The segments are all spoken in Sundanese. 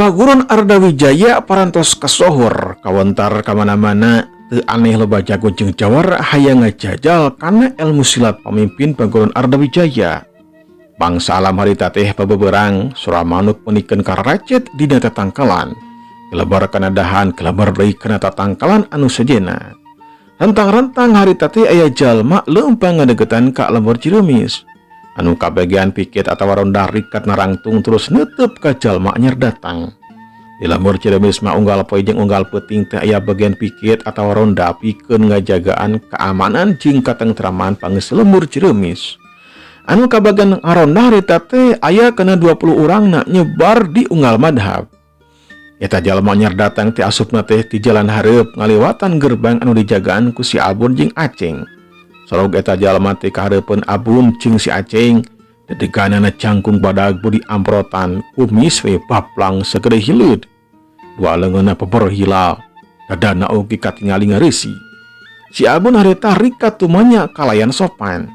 Paguron Ardawijaya parantos kasohor kawentar kamana-mana. Teu aneh loba jago jeung jawara hayang ngajajal kana ilmu silat pamimpin Paguron Ardawijaya. Bangsa alam harita teh pabeberang, sora manuk menikeun kararacet dina tatangkalan. Kelebar kana dahan, kelebar deui kana tatangkalan anu sejenna. Rentang-rentang harita teh aya jalma leumpang ngadeukeutan ka lembur Ciremis. Anu kabagian piket atawa ronda rikat narangtung terus netep ka jalma anyar datang. Di lembur Ciremis mah unggal poe jeung unggal peuting teh aya bagian piket atawa ronda pikeun ngajagaan keamanan jeung katentraman pangeus lembur Ciremis. Anu kabagian ngaronda harita teh aya kana 20 urang na nyebar di unggal madhab. Eta jalma anyar datang teh asupna teh di jalan hareup ngaliwatan gerbang anu dijagaan ku si Abun jeung Aceng. Sorog eta jalma teh kahareupeun Abun jeung si Aceng, dedeganana jangkung badag budi amprotan, kumis we baplang segede hileud. Dua leungeunna peper hilal, dadana oge katingali ngareusi. Si Abun harita rikat tumanya kalayan sopan.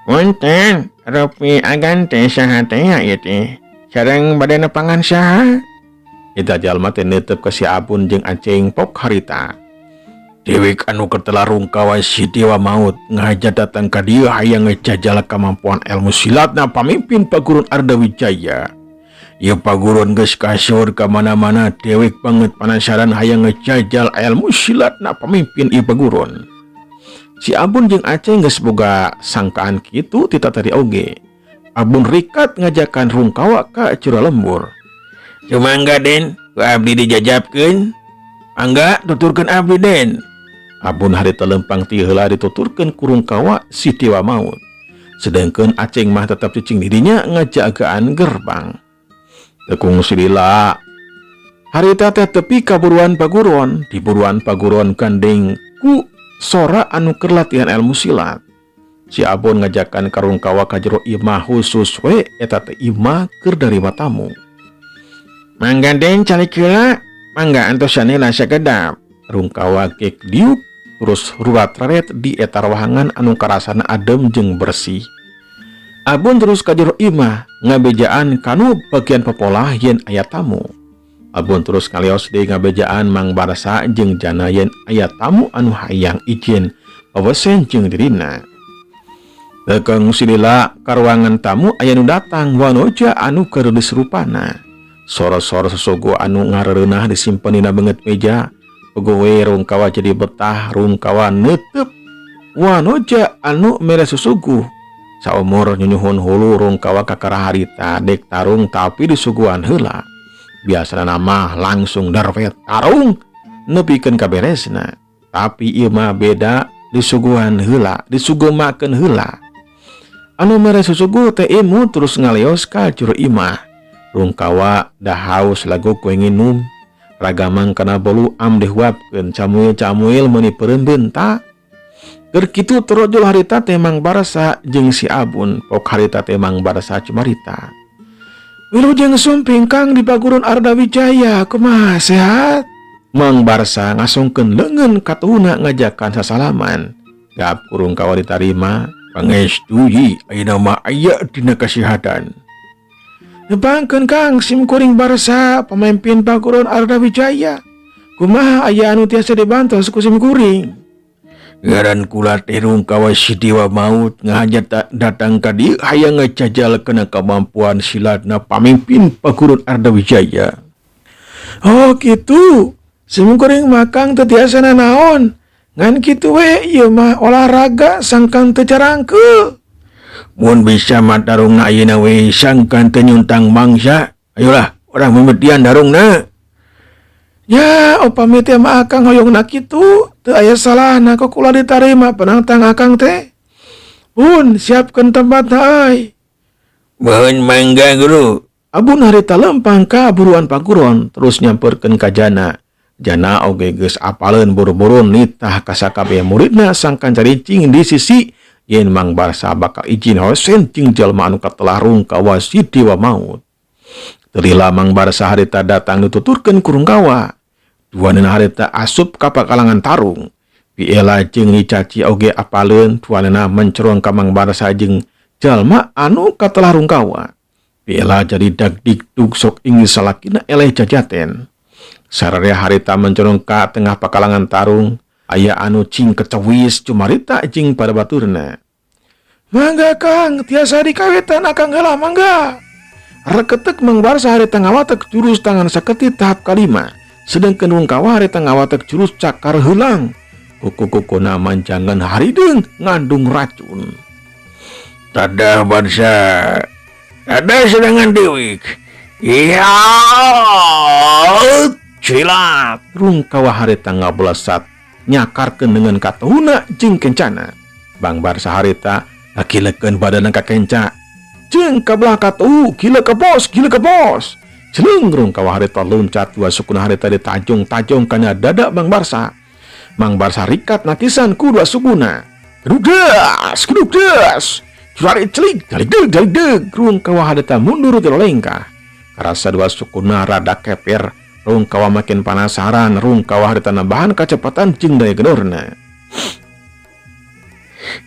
Punten, rupi agan teh saha teh ieu teh? Sareng bade nepangan saha? Eta jalma teh neuteup ka si Abun jeung Aceng pok harita. Dewek anu katelah Rungkawa si Dewa Maut ngahaja datang ka dieu hayang ngejajal kemampuan ilmu silatna pamimpin Paguron Ardawijaya. Ieu paguron geus kasur ka mana-mana, dewek banget penasaran hayang ngejajal ilmu silatna pamimpin ieu paguron. Si Abun jeung Aceng geus boga sangkaan kitu ti tadi oge. Abun rikat ngajakan Rungkawa ka jero lembur. Sumangga, Den, ku abdi dijajabkeun. Mangga tuturkeun abdi, Den. Abun harita lempang ti heula dituturkeun ku Rungkawa si Dewa Maut. Sedangkan Aceng mah tetap cicing dirinya ngajagaan gerbang. Tekung silila. Harita teh tepi ka buruan paguron, di buruan paguron gandeng ku sora anu keur latihan ilmu silat. Si Abun ngajakan ka Rungkawa ka jero imah khusus we eta teh imah keur darima tamu. Mangga, Den, calik heula. Mangga antosan heula sakedap. Rungkawa gek diuk terus rurat raret di eta ruangan anu karasana adem jeung bersih. Abun terus ka jero imah ngabejaan kanu bagian popolah yen aya tamu. Abun terus ngalios deui ngabejaan Mang Barsa jeung Jana yen aya tamu anu hayang izin wawesen jeung dirina. Tekeng silila ka ruangan tamu aya nu datang, wanoja anu gareulis rupana. Soro-soro sesogo anu ngareunah disimpen dina beungeut meja. Pegowe Rungkawa jadi betah. Rungkawa netep wanoja anu mere susuguh. Saumur nyunyuhun hulu Rungkawa kakara harita dek tarung tapi disuguhan heula. Biasana mah langsung darwet tarung nepikeun ka beresna. Tapi ieu mah beda, disuguhan heula, disugumakeun heula. Anu mere susuguh teh imu terus ngaleos ka jero imah. Rungkawa da haus lagu ku nginum. Ragamang kana bolu am dihuapkeun camuil-camuil meuni peureum beunta. Keur kitu torojol harita teh Mang Barsa jeung si Abun, pok harita teh Mang Barsa cumarita. Wilujeng sumping, Kang, di Paguron Ardawijaya, kumaha, sehat? Mang Barsa ngasongkeun leungeun katuhuna ngajakan sasalaman. Gap ku Rungkawa ditarima. Pangestu yi, ayeuna mah aya dina kasihatan. Nepangkeun, Kang, sim kuring Barsa, pemimpin Paguron Ardawijaya. Kumaha, aya anu tiasa dibantos ku sim kuring? Ngaran kula teh Rungkawa si Dewa Maut ngahaja datang ka dieu hayang ngajajal kana kemampuan silatna pamimpin Paguron Ardawijaya. Oh gitu. Sim kuring mah, Kang, teu tiasa nanaon. Ngan kitu we ieu mah olahraga sangkan teu carangkeul. Mun bisa mah tarungna ayeuna we sangkan teu nyuntang mangsa. Ayolah, urang mimitian tarungna. Ya, upami teh mah Akang hoyongna kitu, teu aya salahna ku kula ditarima penantang Akang teh. Bun, siapkeun tempatna euy. Mohon mangga, Guru. Abun harita lempang ka buruan paguron terus nyamperkeun ka Jana. Jana oge geus apaleun buru-buru nitah ka sakabeh muridna sangkan caricing di sisi yen Mang Barsa bakal izin hosen jeung jalma anu katelah Rungkawa si Dewa Maut. Teu lila Mang Barsa harita datang dituturkeun ku Rungkawa. Duanana harita asup ka pakalangan tarung. Biela jeung Nicaci oge apaleun, duanana mencerong ka Mang Barsa jeung jalma anu katelah Rungkawa. Bella jadi dagdikdug sok ingin salakina eleh jajaten. Sararea harita mencorong ka tengah pakalangan tarung, aya anu cing kecewis cumarita jeung pada baturna. Mangga Kang, tiasa dikawitan akang heula mangga. Reketek Mang Barsa harita ngawatek jurus tangan saketi tahap kalima. Sedangkan Rungkawa harita ngawatek jurus cakar heulang. Kuku-kukuna manjangan harideung ngandung racun. Tadah Barsa. Tadah serangan dewek. Iya. Cilat. Rungkawa harita ngablesat nyakarkeun dengan katuhuna jeung kencana. Bang Barsa harita ngakilekeun badanna ka kenca. Jeung kabelah katuhu gila ke bos, gila ke bos. Jeleng Rungkawa harita loncat dua sukuna harita ditajong-tajong kana dada Bang Barsa. Mang Barsa rikat nakisan ku dua sukuna. Gedugdas, gedugdas. Curari celik, daligdeg, daligdeg. Rungkawa harita mundur tilu lengkah. Karasa dua sukuna rada keper. Rungkawa makin penasaran. Rungkawa harita nambahan kecepatan jeung daya gedorna.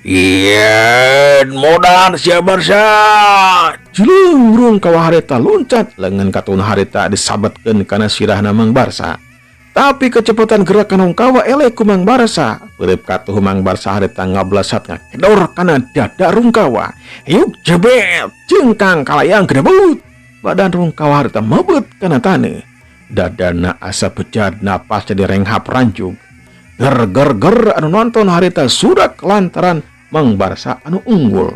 Iya, modal sia Barsa. Jeleng Rungkawa harita loncat. Lengan katun harita disabetkeun kana sirahna Mang Barsa. Tapi kecepatan gerakan Rungkawa eleh ku Mang Barsa. Beureub katuh Mang Barsa harita ngablasat ngakedor kana dada Rungkawa. Yuk jebet, jengkang kalayang gedebut. Badan Rungkawa harita mebet kana taneuh. Dadana asa bejad napas jadi renghap ranjug. Ger ger ger anu nonton harita sudak lantaran Mang Barsa anu unggul.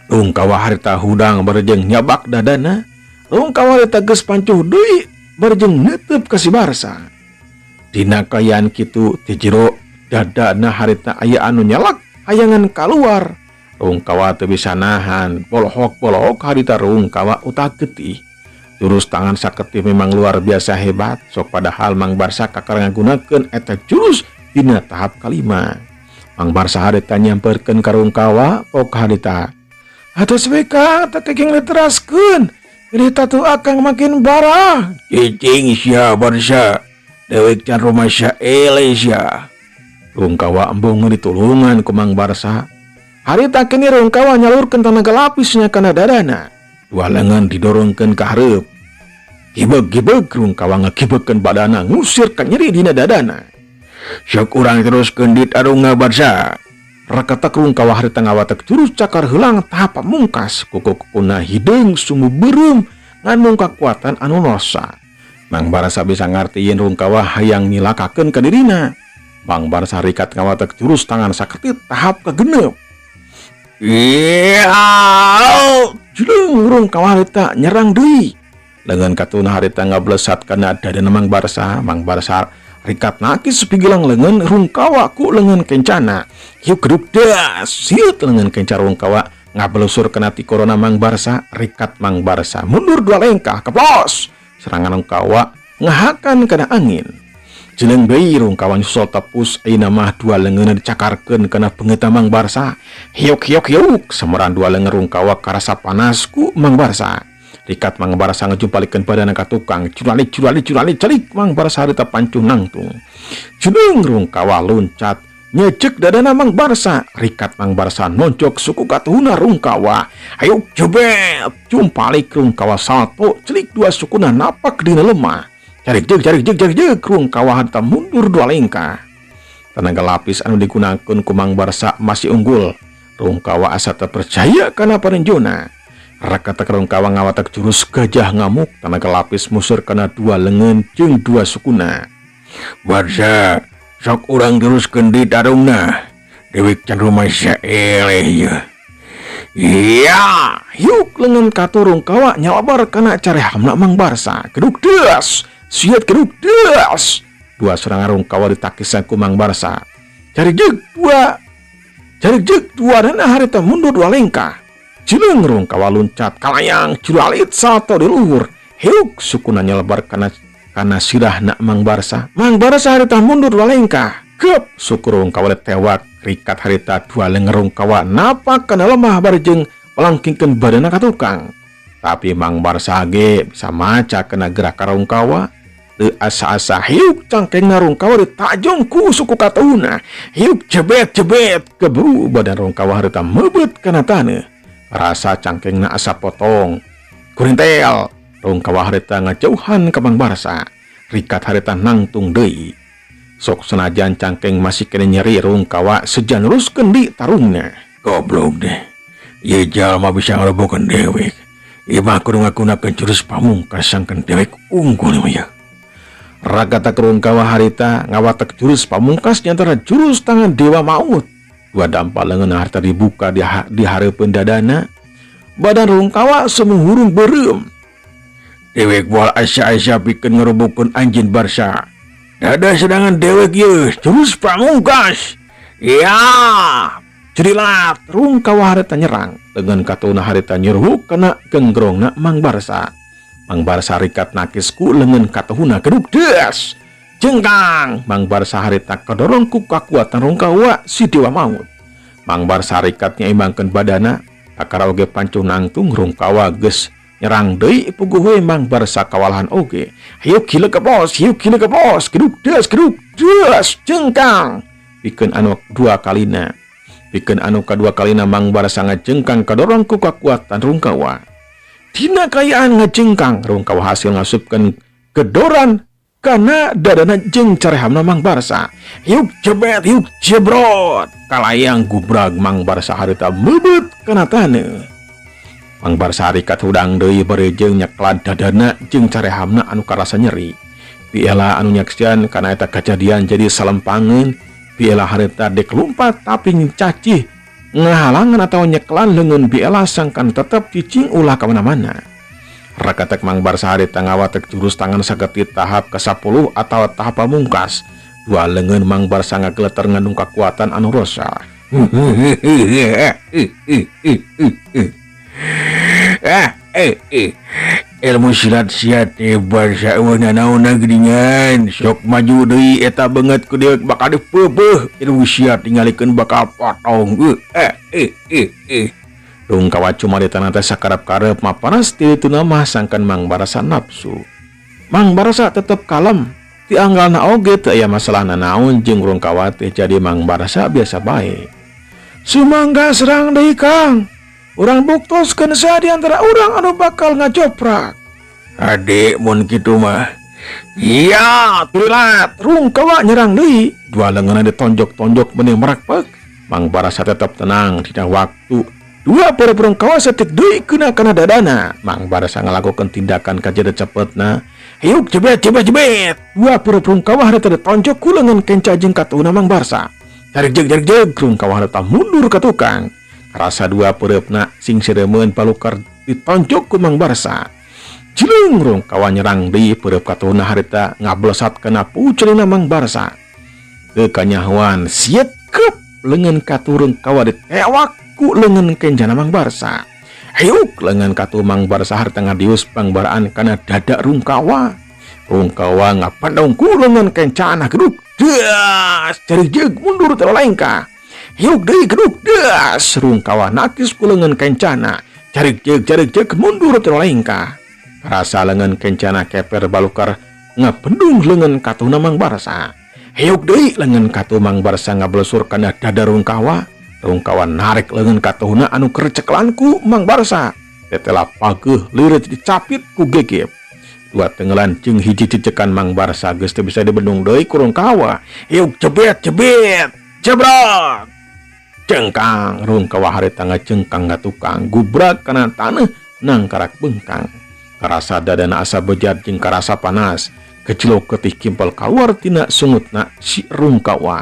Rungkawa harita hudang barejeng nyabak dadana. Rungkawa harita geus pancuh deui barejeng neuteub ka si Barsa. Dina kaayaan kitu ti jero dadana harita aya anu nyelak hayangan kaluar. Rungkawa teu bisa nahan, bolohok-bolohok harita Rungkawa utak getih. Jurus tangan saketi memang luar biasa hebat, sok padahal Mang Barsa kakara ngagunakeun eta jurus dina tahap kalima. Mang Barsa harita nyamperkeun ka Rungkawa, pok harita. Atos we Kang, teu kenging diteraskeun. Pilih tatu akang makin barah. Cicing sia Barsa, dewek can rumasa eleh sia. Rungkawa embung ditulungan ku Mang Barsa. Harita kini Rungkawa nyalurkeun tenaga lapisnya kana dadana. Dua lengan didorongkeun ka hareup. Gibeg-gibeg Rungkawa ngagibegkeun badana ngusir ka nyeri dina dadana. Sok urang teruskeun ditarungna Barsa. Reketek Rungkawa harita ngawatek jurus cakar heulang tahap pamungkas. Kuku-kukuna hideung sumbu beureum ngandung kakuatan anu nosa. Mang Barsa bisa ngarti yen Rungkawa hayang nyilakakeun ka dirina. Mang Barsa rikat ngawatek jurus tangan saketit tahap kagenep. Iya, jeleng Rungkawa harita nyerang deui. Lengan katuna harita ngablesat kana dadana Mang Barsa. Mang Barsa rikat nakis pigilang lengan Rungkawa ku lengan kencana. Hiu geduk das, siut lengan kenca Rungkawa ngabelusur kana tikorona Mang Barsa. Rikat Mang Barsa mundur dua lengkah keplos. Serangan Rungkawa ngahakan kana angin. Jeleng deui Rungkawa nyusul tepus ayeuna mah dua leungeunna dicakarkeun kana beungeutna Mang Barsa. Hiuk hiuk hiuk semeran dua leungeun Rungkawa karasa panas ku Mang Barsa. Rikat Mang Barsa ngajumpalikeun badana ka tukang. Curalik curalik curalik celik Mang Barsa harita pancuh nangtung. Jeneng Rungkawa loncat nyejek dadana Mang Barsa. Rikat Mang Barsa nonjok suku katuhuna Rungkawa. Ayo jebet jumpalik Rungkawa salto celik dua sukuna napak dina lemah. Jarik jek jarik jek jarik jek Rungkawa harita mundur dua lengkah. Tenaga lapis anu digunakeun ku Mang Barsa masih unggul. Rungkawa asa teu percaya kana parenjona. Rakatek Rungkawa ngawatek jurus gajah ngamuk. Tenaga lapis musur kana dua lengan jeung dua sukuna. Barsa, sok urang teruskeun ditarungna. Dewek can rumasa eleh ye. Iya, yuk lengan katu Rungkawa nyalabar kana carehamna Mang Barsa. Geduk das, siat geduk das. Dua serangan Rungkawa ditakisan ku Mang Barsa. Cari jek dua, cari jek dua dan harita mundur dua lengkah. Jeleng Rungkawa loncat kalayang juralit salto di luhur. Hiuk sukuna nyelebar kana sirahna Mang Barsa. Mang Barsa harita mundur dua lengkah. Gep suku Rungkawa tewak. Rikat harita dua lengan Rungkawa napak kana lemah barjeng melangkingkeun badana ka tukang. Tapi Mang Barsa ge bisa maca kena gerak Rungkawa. Teu asa-asa hiuk cangkengna Rungkawa ditajong ku suku katuhuna. Hiuk jebet-jebet keburu badan Rungkawa harita mebet kana taneuh. Rasa cangkengna asa potong. Kurintel, Rungkawa harita ngajauhan ka Mang Barsa. Rikat harita nangtung deui. Sok senajan cangkeng masih kene nyeri, Rungkawa seja neruskeun di tarungna. Goblok deh. Ieu jalma bisa ngarobokeun dewek. Ieu mah kudu ngagunakeun jurus pamungkas sangkan dewek unggul ieu. Ragata Rungkawa harita ngawatek jurus pamungkas nyantara jurus tangan dewa maut. Dua dampal lengan harita dibuka di hareupeun dadana. Badan Rungkawa sumuhurung beureum. Dewek moal asa-asa pikeun ngarobokeun anjeun, Barsa. Dada serangan dewek ieu jurus pamungkas. Ya, Jerilat, Rungkawa harita nyerang. Lengan katuna harita nyerhuk kena genggrongna Mang Barsa. Mang Barsa rikat nakis ku lengan katuhuna, geduk des. Jengkang, Mang Barsa harita kedorong ku kakuatan Rungkawa si dewa maut. Mang Barsa rikat nyaimbangkeun badana, kakara oge pancuh nangtung Rungkawa geus nyerang deui, puguh we Mang Barsa kawalahan oge. Hiuk gila ke bos, hiuk gila ke bos, geduk des, geduk des, jengkang. Pikeun anu dua kalina. Pikeun anu kadua kalina Mang Barsa ngajengkang kadorong ku kakuatan Rungkawa. Dina kayaan ngajengkang, Rungkawa hasil ngasupkeun gedoran kana dadana jeung carehamna Mang Barsa. Hiuk jebet, hiuk jebrot. Kalayang gubrag, Mang Barsa harita meubet kana taneuh. Mang Barsa harikat hudang deui bari jeung nyeklan dadana jeung carehamna anu karasa nyeri. Biela anu nyaksian kana eta kajadian jadi salempangeun. Biela harita dek lumpat tapi cacih ngahalangan atau nyeklan leungeun Biela sangkan tetep cicing ulah kamana-mana. Rakatek Mang Barsa harita ngawatek jurus tangan sageti tahap ke-10 atau tahap pamungkas. Dua leungeun Mang Barsa ngageleter ngandung kekuatan anu rosa. Ah, eh, eh. Ilmu silat sia teh, Barsa, eueuh nanaonna geuningan. Sok maju deui, eta beungeut ku dewek bakal dipeubeuh. Ilmu sia tingalikeun bakal potong. Eh, eh, eh, eh. Rungkawa cuma di tanah teh sakarep-karep mapanas ti ditu mah sangkan Mang Barsa nafsu. Mang Barsa tetep kalem. Tianggalna oge teu aya masalah nanaon jeung Rungkawa teh, jadi Mang Barsa biasa bae. Sumangga serang deui, Kang. Urang buktoskeun saha di antara urang anu bakal ngajoprak. Ade mun kitu mah. Iya, Turilat, Rungkawa nyerang deui. Dua lenganna ditonjok-tonjok meni merakpek. Mang Barsa tetep tenang dina waktu dua para Rungkawa setik deui kena kana dadana. Mang Barsa ngalakukeun tindakan kajada cepetna. Hiuk jebet jebet jebet. Dua para Rungkawa harita ditonjok ku lengan kenca jeung katuhna Mang Barsa. Jarik jeg jarik jeg, Rungkawa harita mundur ka tukang. Rasa dua pereupna sing sireumeun palukar ditonjok ku Mang Barsa. Jileung, Rungkawa nyerang deui, peureub katuhna harita ngablesat kana pucelina Mang Barsa. Teu kanyahoan, siet kep, lengan katuh Rungkawa ditewak ku lengan kencana Mang Barsa. Hiuk, lengan katuh Mang Barsa harita ngadius pangbaraan kana dada Rungkawa. Rungkawa ngapandong ku lengan kencana, geduk das, jari jeg mundur terlengkah. Hiuk deui, geduk das, Rungkawa nakis ku lengan kencana. Jarik jeg jarik jeg mundur terlengkah. Rasa lengan kencana keper balukar ngabendung lengan katuhna Mang Barsa. Hiuk deui, lengan katuh Mang Barsa ngablesur kana dada Rungkawa. Rungkawa narik lengan katuhna anu kerceklan ku Mang Barsa. Tetela pageuh lirit dicapit ku gegep. Dua tenggelan jeung hiji cecekan Mang Barsa geus teu bisa dibendung deui ku Rungkawa. Hiuk jebet jebet jebrot. Jengkang, Rungkawa harita ngajengkang ka tukang, gubrak kana taneuh nangkarak bengkang. Karasa dadana asa bejat jeung karasa panas. Kecilok ketih kimpel kaluar tina sungutna si Rungkawa.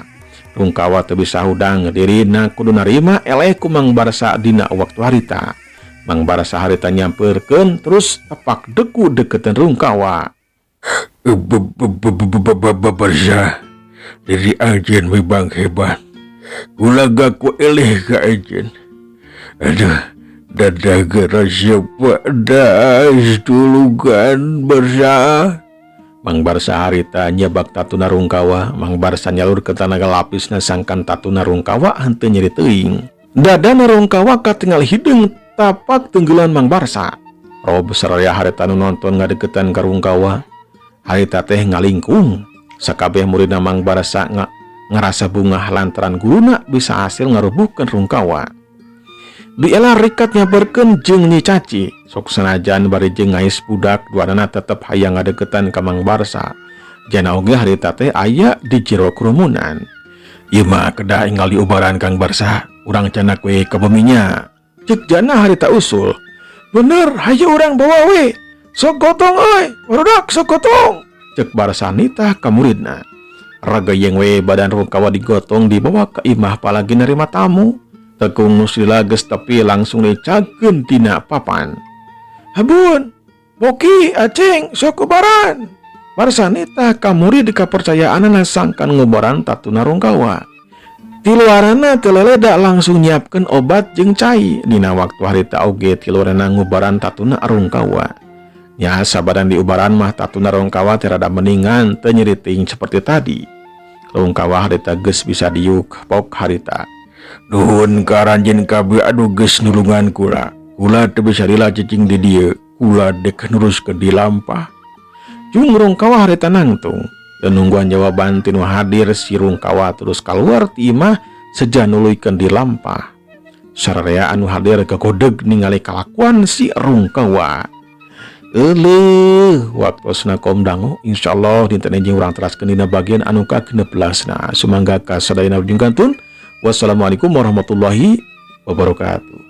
Rungkawa teu bisa hudang, dirina kudu narima eleh ku Mang Barsa dina waktu harita. Mang Barsa harita nyampeurkeun terus tepak deku deketan Rungkawa. Barsa, diri anjeun memang hebat. Kula ku eleh ka anjeun. Aduh, dada gerasa pedas, tulungan, Barsa. Mang Barsa harita nyebak tatuna Rungkawa. Mang Barsa nyalur ke tanaga lapisna sangkan tatuna Rungkawa henteu nyeri teuing. Dadana Rungkawa katingal hideung tapak tenggelan Mang Barsa. Rob saraya harita nu nonton ngadeukeutan ka Rungkawa. Harita teh ngalingkung. Sakabeh muridna Mang Barsa ngarasa bungah lantaran guruna bisa hasil ngarubuhkeun Rungkawa. Diela rikat nyaberkeun jeung Nyi Caci. Sok sanajan bari jeung ngais budak, duanana tetep hayang ngadeukeutan ka Mang Barsa. Jana oge harita teh aya di jero kerumunan. Ieu mah kedah enggal diubaran, Kang Barsa. Urang candak we ka buminya. Cek Jana harita usul. Bener, hayu urang bawa we. Sok gotong euy, barudak, sok gotong. Cek Barsa nitah ka muridna. Ragayeng we badan Rungkawa digotong dibawa ke imah palagi nerima tamu. Tekung nu salila geus tepi langsung dicagkeun dina papan. Habun, Boki, Aceng, sok ubaran. Barsa nitah ka murid kapercayaanana sangkan ngubaran tatuna Rungkawa. Tiluaranna teu leleda langsung nyiapkeun obat jeung cai. Dina waktu harita oge tiluaranna ngubaran tatuna Rungkawa. Nya, sabadan diubaran mah tatuna Rungkawa teh rada mendingan, teu nyeri teuing seperti tadi. Rungkawa harita geus bisa diuk pok harita. Nuhun ka aranjeun kabeh anu geus nulungan kula. Kula teu bisa lila cicing di dieu. Kula dek neruskeun dilampah. Jung Rungkawa harita nangtung. Dan nungguan jawaban tinu hadir, si Rungkawa terus keluar ti imah seja nuluykeun dilampah. Sararea anu hadir kagodeg ningali kalakuan si Rungkawa. Euleuh, waktosna kom dangu, insyaallah dinten enjing urang teraskeun dina bagian anu ka-16 na. Sumangga ka sadayana. Kantun. Wassalamualaikum warahmatullahi wabarakatuh.